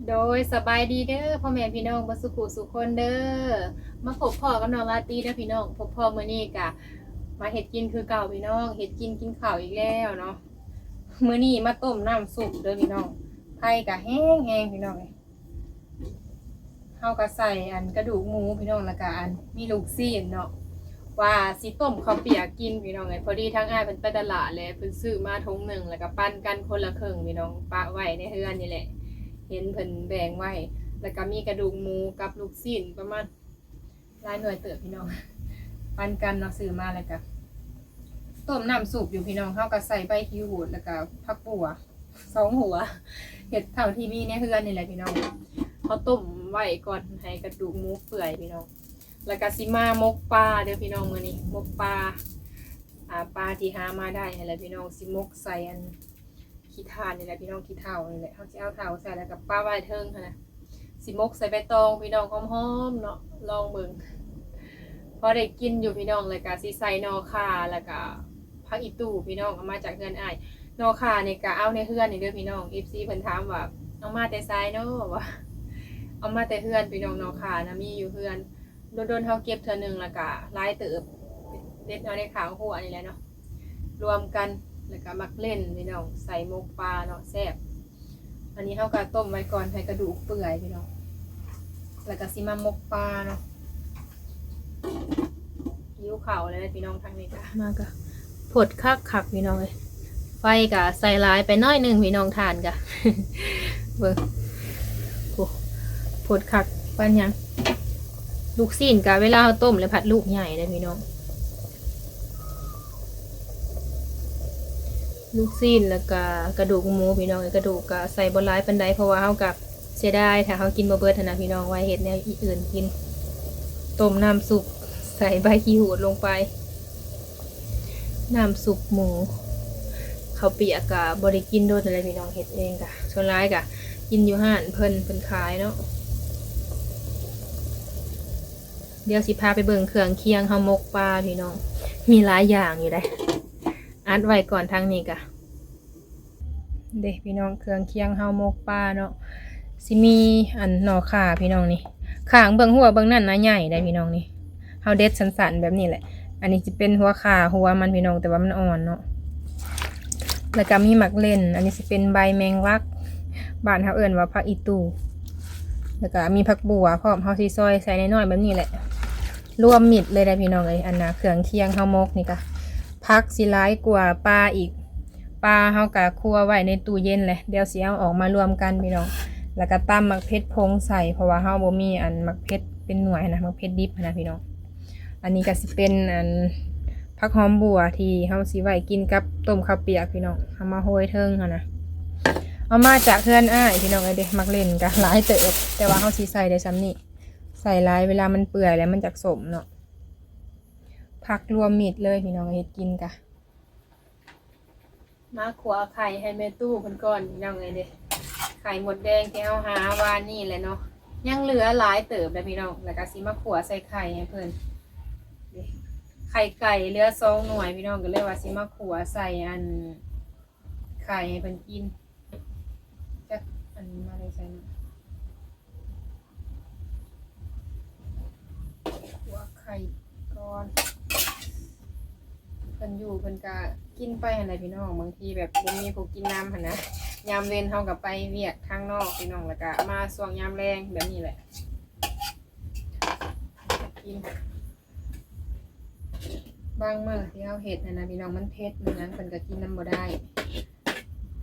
ໂດຍ ສະບາຍດີເດີພໍ່ແມ່ພີ່ນ້ອງເບິດສຸຂູສຸຄົນເດີ. ມາພົບພໍ້ກັບນ້ອງລາຕີເດີພີ່ນ້ອງ. ພົບພໍ້ມື້ນີ້ກະມາເຮັດກິນຄືເກົ່າພີ່ນ້ອງ, ເຮັດກິນກິນເຂົ້າອີກແລ້ວເນາະ. ມື້ນີ້ມາຕົ້ມນ້ຳຊຸບເດີພີ່ນ້ອງ. ໄຟກະແຮງໆ ພີ່ນ້ອງເອີຍ. ເຮົາກະໃສ່ອັນກະດູກໝູພີ່ນ້ອງ ແລ້ວກະອັນມີລູກຊີ້ນເນາະ. ວ່າຊິຕົ້ມເຂົ້າປຽກກິນພີ່ນ້ອງເອີຍ. ພໍດີທາງອ້າຍເພິ່ນໄປຕະຫຼາດແຫຼະ ເພິ່ນຊື້ມາຖົງໜຶ່ງ ແລ້ວກະປັນກັນຄົນລະເຄິ່ງພີ່ນ້ອງ, ປະໄວ້ໃນເຮືອນນີ້ແຫຼະ. ເຫັນເພິ່ນແບ່ງໄວ້ ແລ້ວກະມີກະດູກໝູກັບລູກຊີ້ນປະມານຫຼາຍໜ່ວຍເຕີບພີ່ນ້ອງ, ປັນກັນເນາະ ຊື້ມາ. ແລ້ວກະຕົ້ມນ້ຳຊຸບຢູ່ພີ່ນ້ອງ. ເຮົາກະໃສ່ໃບຂີ້ຫູດ ແລ້ວກະຜັກບົ່ວ ສອງຫົວ ເຮັດເທົ່າທີ່ມີໃນເຮືອນນີ້ແຫຼະພີ່ນ້ອງ. ເຮົາຕົ້ມໄວ້ກ່ອນໃຫ້ກະດູກໝູເປື່ອຍພີ່ນ້ອງ. ແລ້ວກະຊິມາໝົກປາເດີພີ່ນ້ອງ. ມື້ນີ້ໝົກປາ ອາ ປາທີ່ຫາມາໄດ້ຫັ້ນແຫຼະພີ່ນ້ອງ. ຊິໝົກໃສ່ອັນຂີ້ຖ່ານນີ້ແຫຼະພີ່ນ້ອງ, ຂີ້ເຖົ້ານີ້ແຫຼະ. ເຮົາຊິເອົາເຖົ້າໃສ່ ແລ້ວກະປະໄວ້ເທິງຫັ້ນນະ. ຊິໝົກໃສ່ໃບຕອງພີ່ນ້ອງ ຫອມໆເນາະ, ລອງເບິ່ງ. ພໍໄດ້ກິນຢູ່ພີ່ນ້ອງ. ແລ້ວກະຊິໃສ່ໜໍ່ຂ່າ ແລ້ວກະຜັກອີ່ຕູ່ພີ່ນ້ອງ ເອົາມາຈາກເຮືອນອ້າຍ. ໜໍ່ຂ່ານີ້ກະເອົາໃນເຮືອນນີ້ເດີພີ່ນ້ອງ. ເອັຟຊີເພິ່ນຖາມວ່າເອົາມາແຕ່ໃສເນາະ ວ່າເອົາມາແຕ່ເຮືອນພີ່ນ້ອງ. ໜໍ່ຂ່ານະມີຢູ່ເຮືອນ, ດົນໆເຮົາເກັບເທື່ອໜຶ່ງ ແລ້ວກະຫຼາຍເຕີບ, ເດັດເອົາໃນຂ້າງຮົ້ວນີ້ແຫຼະເນາະ. ລວມກັນ ແລ້ວກະໝາກເລັ່ນພີ່ນ້ອງ ໃສ່ໝົກປາເນາະ ແຊບ. ອັນນີ້ເຮົາກະຕົ້ມໄວ້ກ່ອນໃຫ້ກະດູກເປື່ອຍພີ່ນ້ອງ. ແລ້ວກະຊິມາໝົກປາເນາະ. ຫິວເຂົ້າແລ້ວພີ່ນ້ອງ. ທາງນີ້ກະມາກະ ພົດຄັກໆ ພີ່ນ້ອງເອີຍ. ໄຟກະໃສ່ຫຼາຍໄປໜ້ອຍໜຶ່ງພີ່ນ້ອງ. ຖ່ານກະ ເບິ່ງ ໂອ້ ພົດຄັກປານຫຍັງ. ລູກຊີ້ນກະເວລາເຮົາຕົ້ມແລ້ວພັດລູກໃຫຍ່ເດ້ພີ່ນ້ອງ. ລູກຊີ້ນ ແລ້ວກະກະດູກໝູພີ່ນ້ອງເອີຍ. ກະດູກກະໃສ່ບໍ່ຫຼາຍປານໃດ ເພາະວ່າເຮົາກະເສຍດາຍ ຖ້າເຮົາກິນບໍ່ເບິດຫັ້ນນະພີ່ນ້ອງ, ໄວ້ເຮັດແນວອື່ນກິນ. ຕົ້ມນ້ຳຊຸບ ໃສ່ໃບຂີ້ຫູດລົງໄປ. ນ້ຳຊຸບໝູ ເຂົ້າປຽກກະບໍ່ໄດ້ກິນດົນແລ້ວພີ່ນ້ອງ. ເຮັດເອງກະ ສ່ວນຫຼາຍກະກິນຢູ່ຮ້ານເພິ່ນ ເພິ່ນຂາຍເນາະ. ດຽວຊິພາໄປເບິ່ງເຄື່ອງຄຽງເຮົາໝົກປາພີ່ນ້ອງ, ມີຫຼາຍຢ່າງຢູ່ເດ້. ອັດໄວ້ກ່ອນທາງນີ້ກະ ເດ້ພີ່ນ້ອງ, ເຄື່ອງຄຽງເຮົາໝົກປາເນາະ. ຊິມີອັນໜໍ່ຂ່າພີ່ນ້ອງນີ້, ຂ້າງເບື້ອງຫົວເບື້ອງນັ້ນນະໃຫຍ່ໄດ໋ພີ່ນ້ອງນີ້. ເຮົາເດັດສັ້ນໆແບບນີ້ແຫຼະ. ອັນນີ້ຊິເປັນຫົວຂ່າ ຫົວມັນພີ່ນ້ອງ, ແຕ່ວ່າມັນອ່ອນເນາະ. ແລ້ວກະມີໝາກເລັ່ນ, ອັນນີ້ຊິເປັນໃບແມງລັກ, ບ້ານເຮົາເອີ້ນວ່າຜັກອີ່ຕູ່. ແລ້ວກະມີຜັກບົ່ວພ້ອມ, ເຮົາຊິຊອຍໃສ່ນ້ອຍໆແບບນີ້ແຫຼະ. ລວມມິດເລີຍໄດ໋ພີ່ນ້ອງເອີຍ. ອັນນ່າ ເຄື່ອງຄຽງເຮົາໝົກນີ້ກະ ຜັກຊິຫຼາຍກວ່າປາອີກ. ປາເຮົາກະຄົວໄວ້ໃນຕູ້ເຢັນແຫຼະ, ດຽວຊິເອົາອອກມາລວມກັນພີ່ນ້ອງ. ແລ້ວກະຕຳໝາກເຜັດຜົງໃສ່, ເພາະວ່າເຮົາບໍ່ມີອັນໝາກເຜັດເປັນໜ່ວຍນະ, ໝາກເຜັດດິບນະພີ່ນ້ອງ. ອັນນີ້ກະຊິເປັນອັນຜັກຫອມບົ່ວທີ່ເຮົາຊິໄວ້ກິນກັບຕົ້ມເຂົ້າປຽກພີ່ນ້ອງ. ເຮົາມາໂຮຍເທິງຫັ້ນນະ. ເອົາມາຈາກເຮືອນອ້າຍພີ່ນ້ອງເອີຍເດ້. ໝາກເລັ່ນກະຫຼາຍເຕີບ, ແຕ່ວ່າເຮົາຊິໃສ່ໄດ້ສ່ຳນີ້. ໃສ່ຫຼາຍເວລາມັນເປື່ອຍແລ້ວມັນຈະສົ້ມເນາະ. ຜັກລວມມິດເລີຍພີ່ນ້ອງ, ເຮັດກິນກະ ມາຂົ້ວໄຂ່ໃຫ້ແມ່ຕູ້ເພິ່ນກ່ອນພີ່ນ້ອງເອີຍເດ້. ໄຂ່ມົດແດງທີ່ເຮົາຫາວານນີ້ແຫຼະເນາະ, ຍັງເຫຼືອຫຼາຍເຕີບເດ້ພີ່ນ້ອງ. ແລ້ວກະຊິມາຂົ້ວໃສ່ໄຂ່ໃຫ້ເພິ່ນເດ້. ໄຂ່ໄກ່ເຫຼືອສອງໜ່ວຍພີ່ນ້ອງ, ກະເລີຍວ່າຊິມາຂົ້ວໃສ່ອັນ ໄຂ່ໃຫ້ເພິ່ນກິນ. ຈັກອັນມາໄດ້ໃສ່ເນາະ. ຂົ້ວໄຂ່ກ່ອນ. ເພິ່ນຢູ່ເພິ່ນກະກິນໄປຫັ້ນແຫຼະພີ່ນ້ອງ, ບາງທີແບບບໍ່ມີຜູ້ກິນນຳຫັ້ນນະ. ຍາມເວັນເຮົາກະໄປວຽກທາງນອກພີ່ນ້ອງ, ແລ້ວກະມາຊ່ວງຍາມແລງແບບນີ້ແຫຼະ ກິນ. ບາງມື້ທີ່ເຮົາເຮັດຫັ້ນນະພີ່ນ້ອງ ມັນເຜັດມັນຫຍັງ ເພິ່ນກະກິນນຳບໍ່ໄດ້.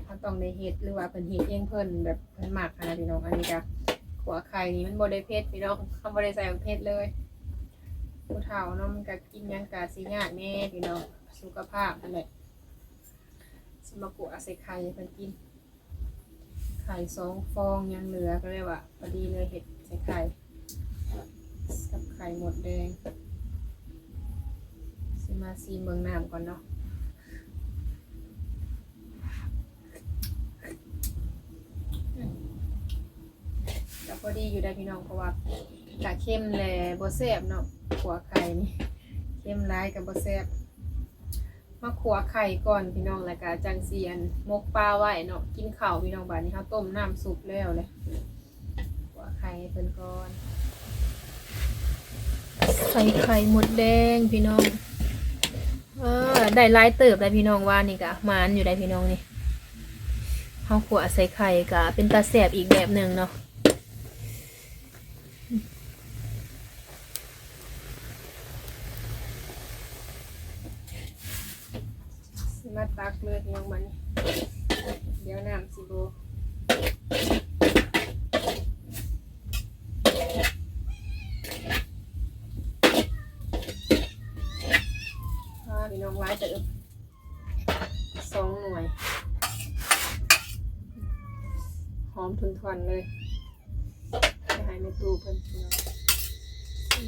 ເຮົາຕ້ອງໄດ້ເຮັດ ຫຼືວ່າເພິ່ນເຮັດເອງ ເພິ່ນແບບເພິ່ນມັກຫັ້ນນະພີ່ນ້ອງ. ອັນນີ້ກະ ຂົ້ວໄຂ່ນີ້ມັນບໍ່ໄດ້ເຜັດພີ່ນ້ອງ, ເຮົາບໍ່ໄດ້ໃສ່ໝາກເຜັດເລີຍ. ຜູ້ເຖົ້າເນາະ ມັນກະກິນຫຍັງກະຊິຍາກແດ່ພີ່ນ້ອງ, ສຸຂະພາບຫັ້ນແຫຼະ. ຊິມາຂົ້ວໃສ່ໄຂ່ໃຫ້ເພິ່ນກິນ. ໄຂ່ສອງຟອງຍັງເຫຼືອ ກະເລີຍວ່າພໍດີເລີຍ ເຮັດໃສ່ໄຂ່ກັບໄຂ່ມົດແດງ. ຊິມາຊີມເບິ່ງນ້ຳກ່ອນເນາະ. ອືມ ກະພໍດີຢູ່ໄດ໋ພີ່ນ້ອງ, ເພາະວ່າກະເຄັມແລະບໍ່ແຊບເນາະ ຂົ້ວໄຂ່ນີ້, ເຄັມຫຼາຍກະບໍ່ແຊບ. ມາຂົ້ວໄຂ່ກ່ອນພີ່ນ້ອງ ແລ້ວກະຈັ່ງຊິອັນໝົກປາໄວ້ເນາະ ກິນເຂົ້າພີ່ນ້ອງ. ບາດນີ້ເຮົາຕົ້ມນ້ຳຊຸບແລ້ວແຫຼະ, ໄຂ່ໃຫ້ເພິ່ນກ່ອນ. ໃສ່ໄຂ່ມົດແດງພີ່ນ້ອງ. ເອີ ໄດ້ຫຼາຍເຕີບໄດ໋ພີ່ນ້ອງ, ວານນີ້ກະໝານຢູ່ໄດ໋ພີ່ນ້ອງນີ້. ເຮົາຂົ້ວໃສ່ໄຂ່ກະເປັນຕາແຊບອີກແບບໜຶ່ງເນາະ. ຊິມາຕັກເລີຍພີ່ນ້ອງບັດນີ້ ດຽວນ້ຳຊິບໍ່ ອ່າ ພີ່ນ້ອງ ຫຼາຍເຕີບ ສອງໜ່ວຍ ຫອມທົ່ນໆເລີຍ. ຈະໃຫ້ແມ່ຕູ້ເພິ່ນພີ່ນ້ອງ.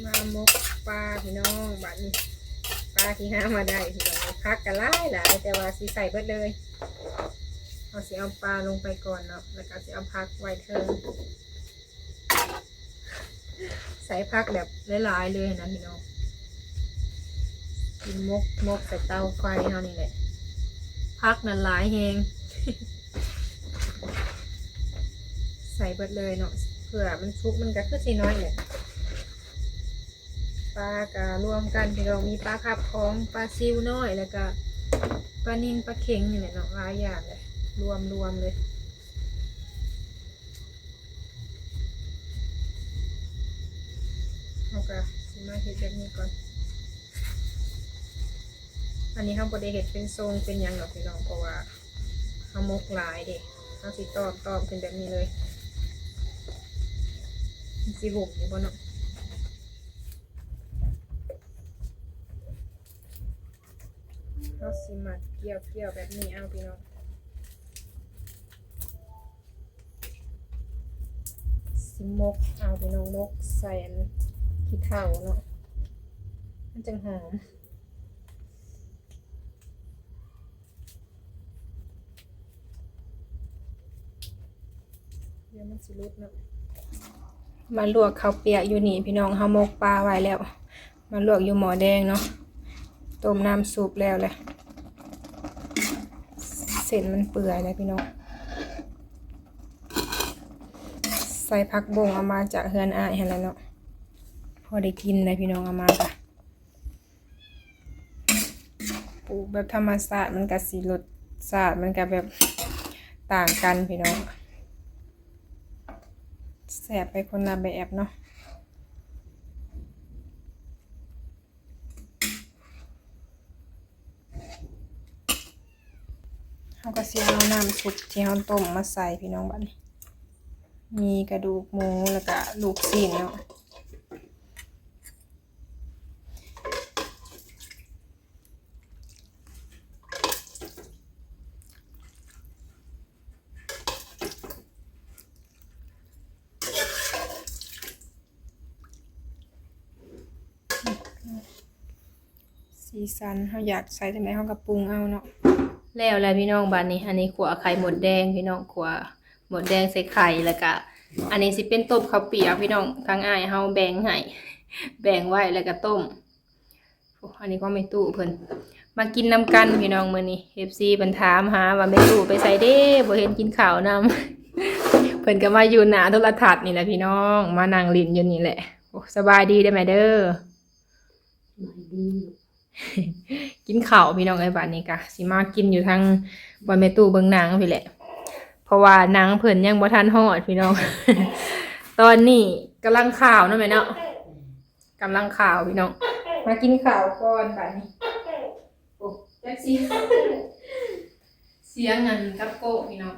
ມາໝົກປາພີ່ນ້ອງບັດນີ້ ປາທີ່ຫາມາໄດ້ພີ່ນ້ອງ. ຜັກກະຫຼາຍໆ ແຕ່ວ່າຊິໃສ່ເບິດເລີຍ. ເຮົາຊິເອົາປາລົງໄປກ່ອນເນາະ ແລ້ວກະຊິເອົາຜັກໄວ້ເທິງ. ໃສ່ຜັກແບບຫຼາຍໆເລີຍນະພີ່ນ້ອງ. ກິນໝົກ ໝົກໃສ່ເຕົາໄຟເຮົານີ້ແຫຼະ. ຜັກນັ້ນຫຼາຍແຮງ. ໃສ່ເບິດເລີຍເນາະ ເພື່ອມັນສຸກ ມັນກະຄືຊິນ້ອຍແຫຼະ. ປາກະລວມກັນພີ່ນ້ອງ ມີປາຄາບຂອງ ປາຊິວນ້ອຍ ແລ້ວກະປານິນ ປາເຂັງນີ້ແຫຼະເນາະ ຫຼາຍຢ່າງເລີຍ ລວມໆເລີຍ. ເຮົາກະຊິມາເຮັດແບບນີ້ກ່ອນ. ອັນນີ້ເຮົາບໍ່ໄດ້ເຮັດເປັນຊົງເປັນຫຍັງດອກພີ່ນ້ອງ ເພາະວ່າເຮົາໝົກຫຼາຍເດ້. ເຮົາຊິຕອມໆຂຶ້ນແບບນີ້ເລີຍ. ມັນຊິຫຸ້ມຢູ່ບໍ່ເນາະ? ເຮົາຊິມັດກ່ຽວໆແບບນີ້ເອົາພີ່ນ້ອງ. ຊິໝົກເອົາພີ່ນ້ອງ ໝົກໃສ່ອັນຂີ້ເຖົ້າເນາະ ມັນຈັ່ງຫອມ. ດຽວມັນຊິຫຼຸດເນາະ. ມາລວກເຂົ້າປຽກຢູ່ນີ້ພີ່ນ້ອງ ເຮົາໝົກປາໄວ້ແລ້ວ. ມາລວກຢູ່ໝໍ້ແດງເນາະ ຕົ້ມນ້ຳຊຸບແລ້ວແຫຼະ. ເສັ້ນມັນເປື່ອຍແລ້ວພີ່ນ້ອງ. ໃສ່ຜັກບົ້ງເອົາມາຈາກເຮືອນອ້າຍຫັ້ນແຫຼະເນາະ ພໍໄດ້ກິນໄດ໋ພີ່ນ້ອງ. ເອົາມາກະ ປູກແບບທຳມະຊາດ ມັນກະຊິ ລົດຊາດມັນກະແບບຕ່າງກັນພີ່ນ້ອງ ແຊບໄປຄົນລະແບບເນາະ. ເຮົາກະຊິເອົານ້ຳຊຸບທີ່ເຮົາຕົ້ມມາໃສ່ພີ່ນ້ອງ ບາດນີ້ມີກະດູກໝູ ແລ້ວກະລູກຊີ້ນເນາະ. ສີສັນ ເຮົາຢາກໃສ່ຈັ່ງໃດເຮົາກະປຸງເອົາເນາະ. ແລ້ວແຫຼະພີ່ນ້ອງ ບາດນີ້ ອັນນີ້ຂົ້ວໄຂ່ມົດແດງພີ່ນ້ອງ ຂົ້ວມົດແດງໃສ່ໄຂ່ ແລ້ວກະ ອັນນີ້ຊິເປັນຕົ້ມເຂົ້າປຽກພີ່ນ້ອງ ທາງອ້າຍເຮົາແບ່ງໃຫ້ ແບ່ງໄວ້ ແລ້ວກະຕົ້ມ. ໂອ້ ອັນນີ້ຂອງແມ່ຕູ້ເພິ່ນ ມາກິນນຳກັນພີ່ນ້ອງ. ມື້ນີ້ ເອັຟຊີ ເພິ່ນຖາມຫາວ່າແມ່ຕູ້ໄປໃສເດ້ ບໍ່ເຫັນກິນເຂົ້ານຳ. ເພິ່ນກະມາຢູ່ໜ້າໂທລະທັດນີ້ແຫຼະພີ່ນ້ອງ ມານັ່ງຫຼິ້ນຢູ່ນີ້ແຫຼະ. ໂອ້ ສະບາຍດີເດີແມ່ເດີ. ສະບາຍດີ. ກິນເຂົ້າພີ່ນ້ອງເອີຍ ບາດນີ້ກະຊິມາກິນຢູ່ທາງບ່ອນແມ່ຕູ້ເບິ່ງໜັງພີ້ແຫຼະ ເພາະວ່າໜັງເພິ່ນຍັງບໍ່ທັນຮອດພີ່ນ້ອງ. ຕອນນີ້ກຳລັງຄາວເນາະແມ່ເນາະ ກຳລັງຄາວພີ່ນ້ອງ. ມາກິນເຂົ້າກ່ອນບາດນີ້. ໂອ້ ຈັກຊິ ສຽງອັນກັບໂກ້ພີ່ນ້ອງ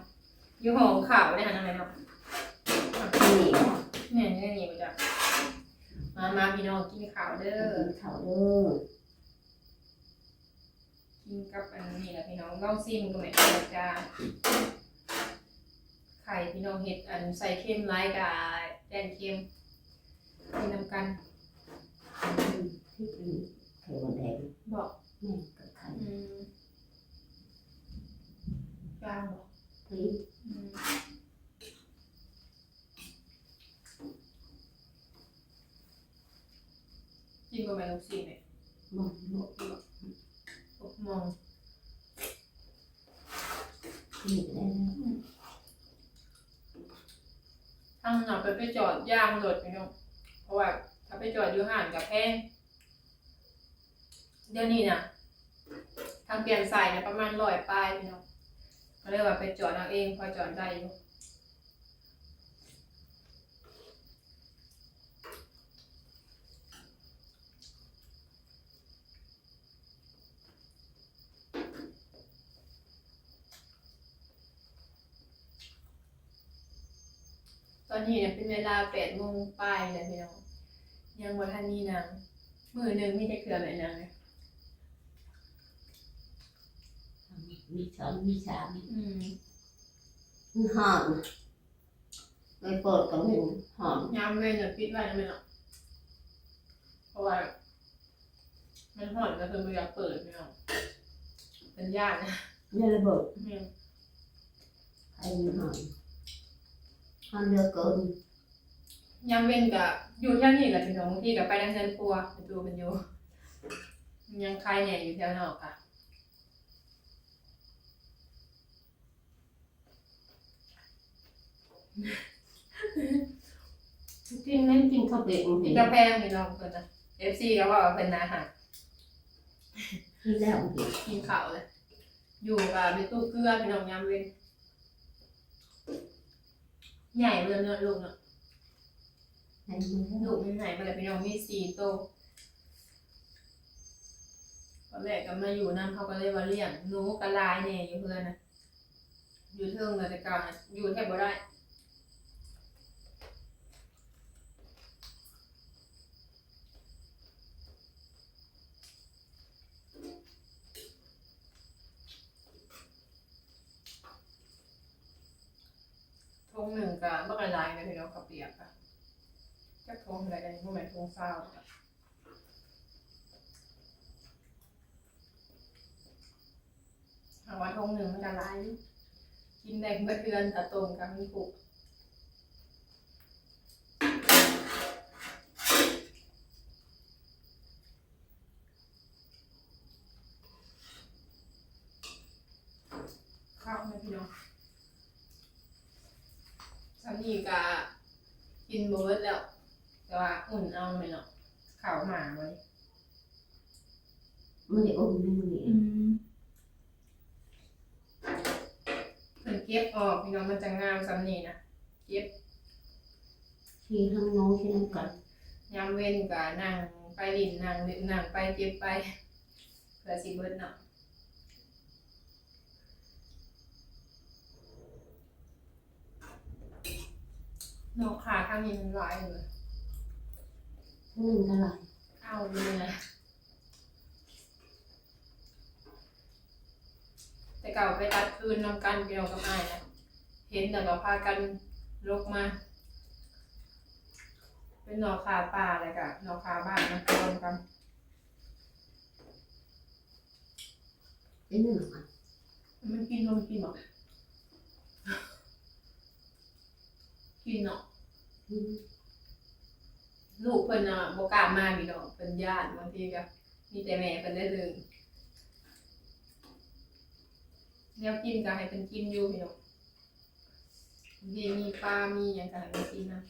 ຢູ່ຫ້ອງເຂົ້າເດ້ຫັ້ນນະແມ່ເນາະ. ນີ້ບໍ່? ແມ່ນ ນີ້ບໍ່ຈັກ. ມາ ມາພີ່ນ້ອງ ກິນເຂົ້າເດີ ກິນເຂົ້າເດີ. ກິນກັບອັນນີ້ລະພີ່ນ້ອງ ລອງຊີມເບິ່ງແມ່ ໄຂ່ຈ້າ ໄຂ່ພີ່ນ້ອງເຮັດອັນໃສ່ເຄັມຫຼາຍກະແຕ່ງເຄັມ ກິນນຳກັນ. ອືມ ພິກອັນໄຂ່ມົດແດງ ບໍ່? ແມ່ນ ກັບໄຂ່ ອືມ ຈ້າງບໍ່? ອືມ ອືມ. ກິນບໍ່ແມ່ນລູກຊີ້ນເດ້? ບໍ່ ບໍ່ ບໍ່ ບໍ່ ບໍ່. ນີ້ໄດ້ແລ້ວ ອືມ. ທ ງນອກເພິ່ນໄປຈອດຢ່າງລົດພີ່ນ້ອງ ເພາະວ່າຖ້າໄປຈອດຢູ່ຮ້ານກໍແພງ. ດຽວນີ້ນະ ທັງປ່ຽນສາຍນະປະມານຮ້ອຍປາຍພີ່ນ້ອງ ກໍເລີຍວ່າໄປຈອດເອົາເອງ ພໍຈອດໄດ້ຢູ່. ຕອນນີ້ເປັນເວລາແປດໂມງປາຍແລ້ວພີ່ນ້ອງ ຍັງບໍ່ທັນມີໜັງ. ມື້ໜຶ່ງມີຈັກເທື່ອແມ່ນາງ? ມີສອງ ມີສາມ. ອືມ ມັນຮ້ອນ ໄປເປີດກໍແມ່ນຮ້ອນ. ຍາມເວັນນະປິດໄວ້ແມ່ນເນາະ ເພາະວ່າມັນຮ້ອນ ກໍເພິ່ນບໍ່ຢາກເປີດພີ່ນ້ອງ ເພິ່ນຢ້ານ ຢ້ານລະເບີດ. ແມ່ນ ໄພມັນຮ້ອນ ຮ້ອນເຫຼືອເກີນ. ຍາມເວັນກໍຢູ່ແຖວນີ້ແຫຼະພີ່ນ້ອງ ບາງທີກໍໄປທາງເຮືອນຄົວ ໄປດູເພິ່ນຢູ່ ຍັງຄາຍແດ່ຢູ່ແຖວນອກກະ. ກິນແມ່ນກິນເຂົ້າເປັນ ກິນກາແຟພີ່ນ້ອງເພິ່ນນະ ເອັຟຊີກໍເວົ້າວ່າເພິ່ນໜ້າຮັກ ກິນແລ້ວກິນ ກິນເຂົ້າແລ້ວ. ຢູ່ກັບແມ່ຕູ້ເກືອພີ່ນ້ອງ ຍາມເວັນ. ໃຫຍ່ເບິດເນາະລູກເນາະ ໃຫຍ່ເບິດ ລູກມັນໃຫຍ່ເບິດແລ້ວພີ່ນ້ອງ ມີສີ່ໂຕ. ຕອນແລກກໍມາຢູ່ນຳ ເຂົາກໍເລີຍວ່າລ້ຽງໜູກໍຫຼາຍແດ່ຢູ່ເຮືອນນະ ຢູ່ເທິງນະ ແຕ່ເກົ່ານະຢູ່ແທບບໍ່ໄດ້. ຖົງໜຶ່ງກໍບັກຫຼາຍໆ ນະພີ່ນ້ອງ ເຂົ້າປຽກກະ ຈັກຖົງເທົ່າໃດ ບໍ່ແມ່ນຖົງຊາວ. ຫາກວ່າຖົງໜຶ່ງມັນກໍຫຼາຍຢູ່ ກິນໄດ້ເບິດເຮືອນ ຖ້າຕົ້ມກໍມີຄຸກ. ຄັກແມ່ນພີ່ນ້ອງ ສ່ຳນີ້ກະກິນບໍ່ເບິດແລ້ວ ແຕ່ວ່າອຸ່ນເອົາແມ່ນເນາະ ເຂົ້າໝາບໍ່ນີ້ ບໍ່ໄດ້ອຸ່ນແມ່ນມື້ນີ້. ອືມ ເພິ່ນເກັບອອກພີ່ນ້ອງ ມັນຈະງາມສ່ຳນີ້ນະ ເກັບ ທີ່ທາງນ້ອງທີ່ນຳກັນ ຍາມເວັນກໍນັ່ງໄປຫຼິ້ນ ນັ່ງຫຼິ້ນ ນັ່ງໄປເກັບໄປ ເພື່ອຊິເບິດເນາະ. ນອກຂາທາງນີ້ມັນຫຼາຍເລີຍ ທາງນີ້ມັນກໍຫຼາຍ ເອົາຢູ່ນີ້ນະ. ແຕ່ເກົ່າໄປຕັດຟືນນຳກັນ ພີ່ນ້ອງກັບອ້າຍນະ ເຫັນແລ້ວກໍພາກັນຫຼົກມາ ເປັນໜໍ່ຂ່າປ່າ ແລ້ວກໍໜໍ່ຂ່າບ້ານມາລວມກັນ. ເປັນຫຍັງຫວາ? ມັນກິນບໍ່ ມັນກິນບໍ່? ກິນເນາະ. ອືມ ລູກເພິ່ນນະບໍ່ກ້າມາພີ່ນ້ອງ ເພິ່ນຢ້ານ ບາງທີກໍມີແຕ່ແມ່ເພິ່ນໄດ້ເລີຍ. ແນວກິນກໍໃຫ້ເພິ່ນກິນຢູ່ພີ່ນ້ອງ ບາງທີມີປາມີຫຍັງກໍໃຫ້ເພິ່ນກິນນຳ.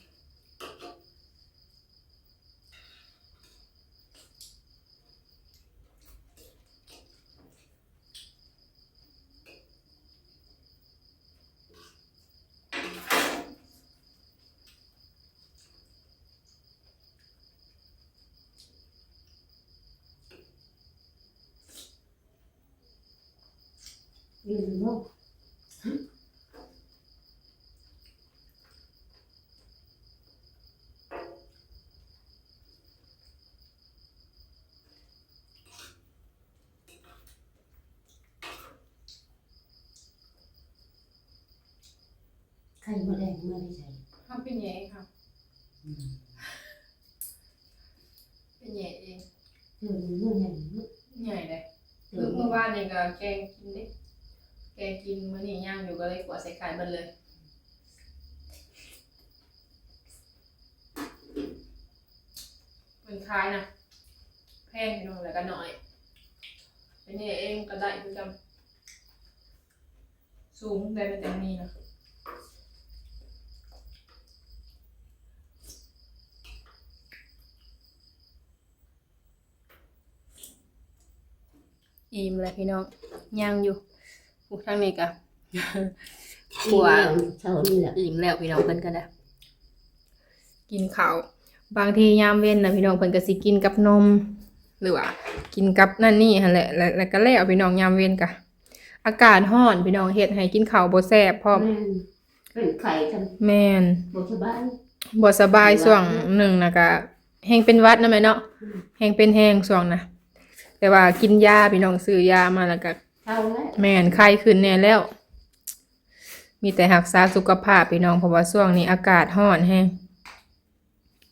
ໄຂ່ມົດແດງມາແຕ່ໃສ? ເຮົາໄປແຫຍ່ເອງເຮົາ. ອືມ ໄປແຫຍ່ເອງ. ເອີ ມັນໃຫຍ່ເນາະ. ໃຫຍ່ເດ້. ເອີ ມື້ ມື້ວານນີ້ກໍແກງກິນເດ້ ແກງກິນ. ມື້ນີ້ຍັງຢູ່ ກໍເລີຍຂົ້ວໃສ່ໄຂ່ເບິດເລີຍ. ເພິ່ນຂາຍນະ ແພງພີ່ນ້ອງ ແລ້ວກໍໜ້ອຍ ໄປແຫຍ່ເອງກໍໄດ້ຄືກັນ. ສູງໄດ້ມາແຕ່ນີ້ນະ. ອີ່ມແລ້ວພີ່ນ້ອງ ຍັງຢູ່. ໂອ້ ທາງນີ້ກະ ຂົວ ອີ່ມແລ້ວ ເຊົ້ານີ້ແຫຼະ ອີ່ມແລ້ວພີ່ນ້ອງ ເພິ່ນກະໄດ້ກິນເຂົ້າ. ບາງທີຍາມເວັນນະພີ່ນ້ອງ ເພິ່ນກະຊິກິນກັບນົມ ຫຼືວ່າກິນກັບນັ້ນນີ້ຫັ້ນແຫຼະ ແລ້ວ ແລ້ວກະແລ້ວພີ່ນ້ອງ. ຍາມເວັນກະ ອາກາດຮ້ອນພີ່ນ້ອງ ເຮັດໃຫ້ກິນເຂົ້າບໍ່ແຊບພ້ອມ. ແມ່ນ ເປັນໄຂ້ກັນ ແມ່ນ ບໍ່ສະບາຍ ບໍ່ສະບາຍ ເປັນຫວັດ ຊ່ວງໜຶ່ງນະ ກະແຮງເປັນຫວັດນຳແຫຼະເນາະ. ອືມ ແຮງເປັນແຮງຊ່ວງນະ ແຕ່ວ່າກິນຢາພີ່ນ້ອງ ຊື້ຢາມາແລ້ວກະ ເຊົາແລ້ວ ແມ່ນ ໄຂ້ຂຶ້ນແດ່ແລ້ວ. ມີແຕ່ຮັກສາສຸຂະພາບພີ່ນ້ອງ ເພາະວ່າຊ່ວງນີ້ອາກາດຮ້ອນແຮງ.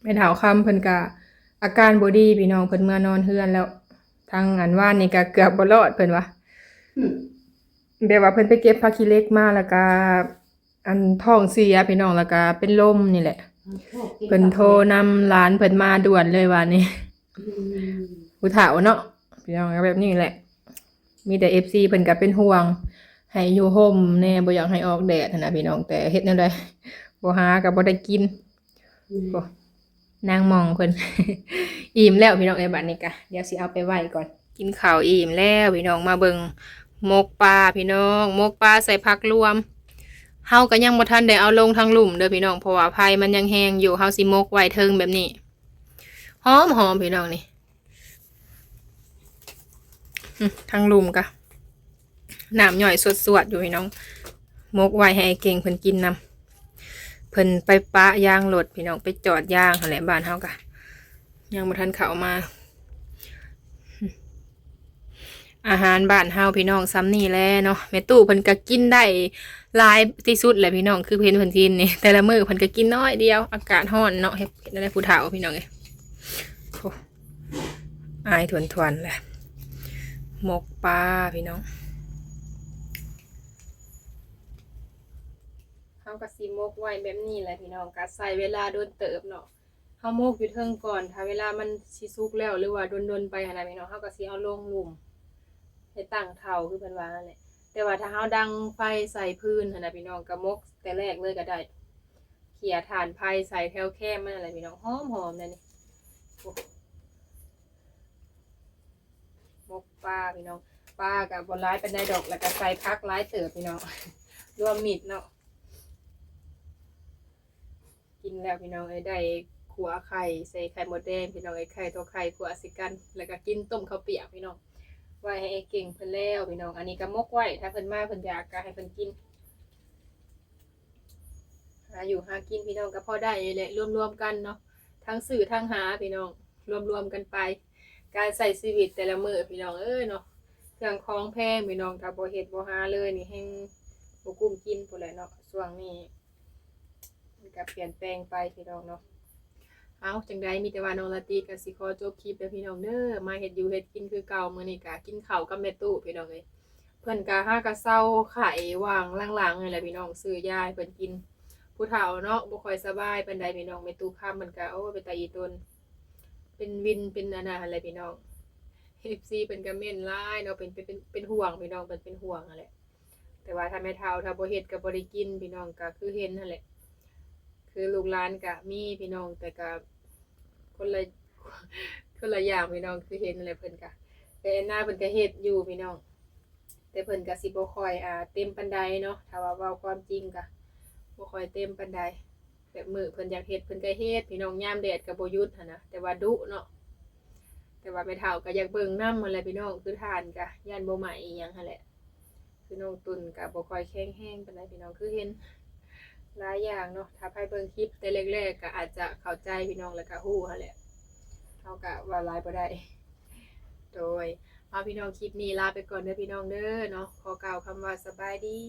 ແມ່ເຖົ້າຄຳເພິ່ນກະອາການບໍ່ດີພີ່ນ້ອງ ເພິ່ນເມືອນອນເຮືອນແລ້ວ. ທັງອັນວານນີ້ກະເກືອບບໍ່ລອດເພິ່ນວ່າ ອືມ ແບບວ່າເພິ່ນໄປເກັບຜັກຂີ້ເຫຼັກມາ ແລ້ວກະອັນທ້ອງເສຍພີ່ນ້ອງ ແລ້ວກະເປັນລົມນີ້ແຫຼະ. ເພິ່ນໂທນຳຫຼານເພິ່ນມາດ່ວນເລີຍວານນີ້. ອືມ ຜູ້ເຖົ້າເນາະພີ່ນ້ອງ ແບບນີ້ແຫຼະ. ມີແຕ່ເອັຟຊີເພິ່ນກະເປັນຫ່ວງ ໃຫ້ຢູ່ຮົ່ມແດ່ ບໍ່ຢາກໃຫ້ອອກແດດຫັ້ນນະພີ່ນ້ອງ ແຕ່ເຮັດແນວໃດ ບໍ່ຫາກະບໍ່ໄດ້ກິນ. ອືມ ໂອ້ ນາງໝ່ອງເພິ່ນ ອີ່ມແລ້ວພີ່ນ້ອງເອີຍ. ບາດນີ້ກະ ດຽວຊິເອົາໄປໄວ້ກ່ອນ. ກິນເຂົ້າອີ່ມແລ້ວພີ່ນ້ອງ ມາເບິ່ງໝົກປາພີ່ນ້ອງ ໝົກປາໃສ່ຜັກລວມ. ເຮົາກະຍັງບໍ່ທັນໄດ້ເອົາລົງທາງລຸ່ມເດີພີ່ນ້ອງ ເພາະວ່າໄຟມັນຍັງແຮງຢູ່. ເຮົາຊິໝົກໄວ້ເທິງແບບນີ້ ຫອມໆ ພີ່ນ້ອງນີ້. ອືມ ທາງລຸ່ມກະ ນ້ຳຍ້ອຍສວດໆ ຢູ່ພີ່ນ້ອງ ໝົກໄວ້ໃຫ້ອ້າຍເກັ່ງເພິ່ນກິນນຳ. ເພິ່ນໄປປະຢາງລົດພີ່ນ້ອງ ໄປຈອດຢາງຫັ້ນແຫຼະ. ບ້ານເຮົາກະຍັງບໍ່ທັນເຂົ້າມາ. ອາຫານບ້ານເຮົາພີ່ນ້ອງ ສ່ຳນີ້ແຫຼະເນາະ. ແມ່ຕູ້ເພິ່ນກະກິນໄດ້ຫຼາຍທີ່ສຸດແຫຼະພີ່ນ້ອງ ຄືເຫັນເພິ່ນກິນນີ້ ແຕ່ລະມື້ເພິ່ນກະກິນໜ້ອຍດຽວ. ອາກາດຮ້ອນເນາະ ເຮັດ ເຮັດແນວໃດຜູ້ເຖົ້າພີ່ນ້ອງເອີຍ. ໂອ້ ອາຍທວນໆ ແຫຼະ ໝົກປາພີ່ນ້ອງ. ເຮົາກະຊິໝົກໄວ້ແບບນີ້ແຫຼະພີ່ນ້ອງ ກະໃຊ້ເວລາດົນເຕີບເນາະ. ເຮົາໝົກຢູ່ເທິງກ່ອນ ຖ້າເວລາມັນຊິສຸກແລ້ວ ຫຼືວ່າດົນໆ ໄປຫັ້ນນະພີ່ນ້ອງ ເຮົາກະຊິເອົາລົງລຸ່ມ ໃຫ້ຕັ້ງເທົ່າຄືເພິ່ນວ່າຫັ້ນແຫຼະ. ແຕ່ວ່າຖ້າເຮົາດັງໄຟໃສ່ຟືນຫັ້ນນະພີ່ນ້ອງ ກະໝົກແຕ່ແລກເລີຍກະໄດ້. ເຂຍຖ່ານໄຟໃສ່ແຖວແຄມມັນຫັ້ນແຫຼະພີ່ນ້ອງ ຫອມໆ ແນວນີ້. ໂອ້ ໝົກປາພີ່ນ້ອງ ປາກະບໍ່ຫຼາຍປານໃດດອກ ແລ້ວກະໃສ່ຜັກຫຼາຍເຕີບພີ່ນ້ອງ ລວມມິດເນາະ. ກິນແລ້ວພີ່ນ້ອງເອີຍ ໄດ້ຂົ້ວໄຂ່ ໃສ່ໄຂ່ມົດແດງພີ່ນ້ອງເອີຍ ໄຂ່ຕໍ່ໄຂ່ຂົ້ວໃສ່ກັນ ແລ້ວກະກິນຕົ້ມເຂົ້າປຽກພີ່ນ້ອງ ໄວ້ໃຫ້ອ້າຍເກັ່ງເພິ່ນແລ້ວພີ່ນ້ອງ. ອັນນີ້ກະໝົກໄວ້ ຖ້າເພິ່ນມາເພິ່ນຢາກກະໃຫ້ເພິ່ນກິນ. ຫາຢູ່ຫາກິນພີ່ນ້ອງກະພໍໄດ້ແຫຼະ ລວມໆ ກັນເນາະ ທັງຊື້ທັງຫາພີ່ນ້ອງ ລວມໆ ກັນໄປ. ການໃຊ້ຊີວິດແຕ່ລະມື້ພີ່ນ້ອງເອີຍເນາະ ເຄື່ອງຂອງແພງພີ່ນ້ອງ ຖ້າບໍ່ເຮັດບໍ່ຫາເລີຍນີ້ແຮ່ງບໍ່ກຸ້ມກິນພຸ້ນແຫຼະເນາະ. ຊ່ວງນີ້ມັນກະປ່ຽນແປງໄປພີ່ນ້ອງເນາະ. ເອົາ ຈັ່ງໃດມີແຕ່ວ່ານ້ອງລາຕີກະຊິຂໍຈົບຄລິບເດີພີ່ນ້ອງເດີ ມາເຮັດຢູ່ເຮັດກິນຄືເກົ່າ. ມື້ນີ້ກະກິນເຂົ້າກັບແມ່ຕູ້ພີ່ນ້ອງເອີຍ ເພິ່ນກະຫາກະເຊົາໄຂ້ຫວ່າງຫຼັງໆ ນີ້ແຫຼະພີ່ນ້ອງ ຊື້ຢາໃຫ້ເພິ່ນກິນ. ຜູ້ເຖົ້າເນາະ ບໍ່ຄ່ອຍສະບາຍປານໃດພີ່ນ້ອງ ແມ່ຕູ້ຄຳເພິ່ນກະ ໂອ້ ເປັນຕາອີ່ຕົນ ເປັນວິນເປັນອັນນັ້ນຫັ້ນແຫຼະພີ່ນ້ອງ. ເອັຟຊີເພິ່ນກະເມັ້ນຫຼາຍເນາະ ເປັນ ເປັນ ເປັນ ເປັນຫ່ວງພີ່ນ້ອງ ເພິ່ນເປັນຫ່ວງຫັ້ນແຫຼະ. ແຕ່ວ່າຖ້າແມ່ເຖົ້າ ຖ້າບໍ່ເຮັດກະບໍ່ໄດ້ກິນພີ່ນ້ອງ ກະຄືເຫັນຫັ້ນແຫຼະ. ຄືລູກຫຼານກະມີພີ່ນ້ອງ ແຕ່ກະຄົນລະ ຄົນລະຢ່າງພີ່ນ້ອງ ຄືເຫັນຫັ້ນແຫຼະ. ເພິ່ນກະ ແຕ່ແອນນາເພິ່ນກະເຮັດຢູ່ພີ່ນ້ອງ ແຕ່ເພິ່ນກະຊິບໍ່ຄ່ອຍ ອ່າ ເຕັມປານໃດເນາະ ຖ້າວ່າເວົ້າຄວາມຈິງກະບໍ່ຄ່ອຍເຕັມປານໃດ. ແບບມື້ເພິ່ນຢາກເຮັດເພິ່ນກະເຮັດພີ່ນ້ອງ ຍາມແດດກະບໍ່ຢຸດຫັ້ນນະ ແຕ່ວ່າດຸເນາະ. ແຕ່ວ່າແມ່ເຖົ້າກະຢາກເບິ່ງນຳຫັ້ນແຫຼະພີ່ນ້ອງ ຄືຖ່ານກະຢ້ານບໍ່ໄໝ້ອີ່ຫຍັງຫັ້ນແຫຼະ. ຄືນ້ອງຕຸ່ນກະບໍ່ຄ່ອຍແຂງແຮງປານໃດພີ່ນ້ອງ ຄືເຫັນຫຼາຍຢ່າງເນາະ. ຖ້າໃຜເບິ່ງຄລິບແຕ່ແລກໆ ກະອາດຈະເຂົ້າໃຈພີ່ນ້ອງ ແລ້ວກະຮູ້ຫັ້ນແຫຼະ ເຮົາກະເວົ້າຫຼາຍບໍ່ໄດ້. ໂດຍ ເອົາພີ່ນ້ອງ ຄລິບນີ້ລາໄປກ່ອນເດີພີ່ນ້ອງເດີເນາະ ຂໍກ່າວຄຳວ່າສະບາຍດີ.